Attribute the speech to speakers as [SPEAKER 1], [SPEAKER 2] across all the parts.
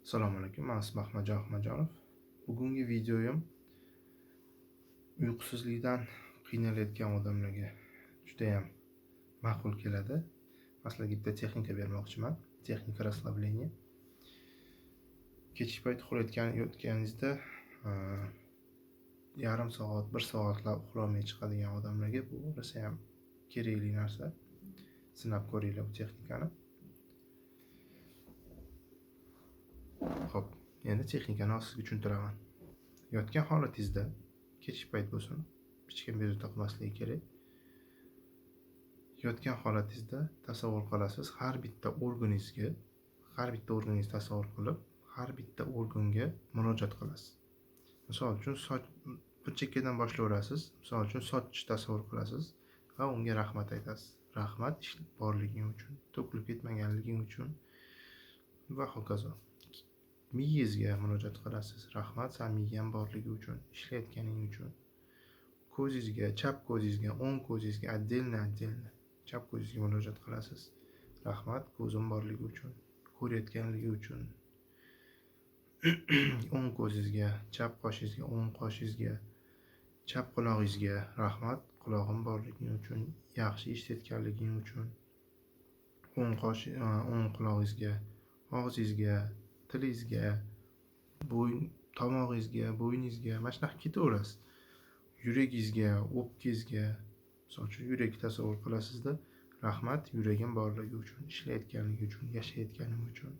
[SPEAKER 1] Assalomu alaykum, man ismim Ahmadjon Ahmadjonov. Bugungi videoyim uyqusizlikdan qiynalayotgan odamlarga judayam ma'qul keladi. Man sizlarga bitta texnika bermoqchiman. Texnika расслабления. Kechki payt uxlayotgan yotganingizda yarim soat, bir soatlab uxlolmay chiqadigan odamlarga bu rosayam kerakli narsa. Sinab ko'ringlar bu texnikani. Xo'p, endi texnikani hozir sizga tushuntiraman. Yotgan holatingizda, kechki payt bo'lsin, hech kim bezovta qilmasligi kerak. Yotgan holatingizda tasavvur qilasiz, har bitta organingizga, har bitta organingizni tasavvur qilib, har bitta organga murojaat qilasiz. Misol uchun, soch bir chekkadan boshlayverasiz. Misol uchun, sochni tasavvur qilasiz va unga rahmat aytasiz. Rahmat ish borliging uchun, to'kilib ketmaganliging uchun va hokazo. Miyangizga murojaat qilasiz. Rahmat, san miyang borligi uchun, ishlayotganing uchun. Ko'zingizga, chap ko'zingizga, o'ng ko'zingizga отдельно chap ko'zingizga murojaat qilasiz. Rahmat, ko'zim borligi uchun, ko'rayotganligi uchun. O'ng ko'zingizga, chap qoshingizga, o'ng qoshingizga, chap qulog'ingizga rahmat, qulog'im borligi uchun, yaxshi eshitayotganliging uchun. O'ng qosh, o'ng qulog'ingizga, og'zingizga, tilingizga, bo'yin tomog'ingizga, bo'yningizga, mana shunaqa ketaverasiz. Yuragingizga, o'pkangizga, misol uchun yurakni tasavvur qilasizda, rahmat, yuragim borligi uchun, ishlayotganligi uchun, yashayotganim uchun.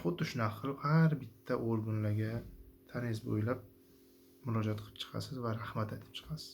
[SPEAKER 1] Xuddi shunaqa qilib har bitta organlarga tanangiz bo'ylab murojaat qilib chiqasiz va rahmat aytib chiqasiz.